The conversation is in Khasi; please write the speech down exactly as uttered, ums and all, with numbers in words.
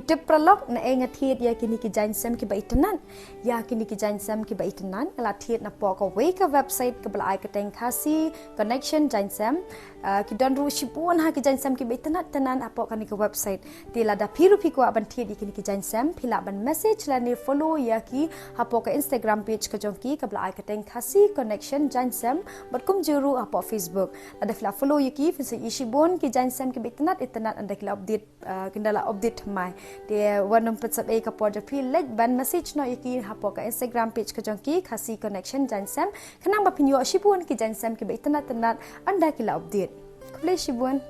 Tip paralok, naei nga thied ïa kine ki jaiñsem kiba itynnad. Ïa kine ki jaiñsem kiba itynnad nga la thied napoh kawei ka website kaba la ai kyrteng Khasi Connection Jaiñsem. Ah, ki don ruh shibun ha ki jaiñsem kiba itynnad tynnad hapoh kane ka website. Te lada phi ruh phi kwah ban thied ïa kine ki jaiñsem, phi lah ban message lane follow ïa ki hapoh ka Instagram page ka jong ki kaba la ai kyrteng Khasi Connection Jaiñsem, bad kumjuh ruh hapoh Facebook. Lada phi la follow ïa ki, phin sa ïohi shibun ki jaiñsem kiba itynnad itynnad ynda ki la update, ah, ynda la update thymmai. Te wat nym pynsaphai ka por jong phi, leit ban message noh ïa ki hapoh ka Instagram page ka jong ki, Khasi Connection Jaiñsem, khnang ba phin ïoh shibun ki jaiñsem kiba itynnad tynnad ynda ki la update. Khublei shibun.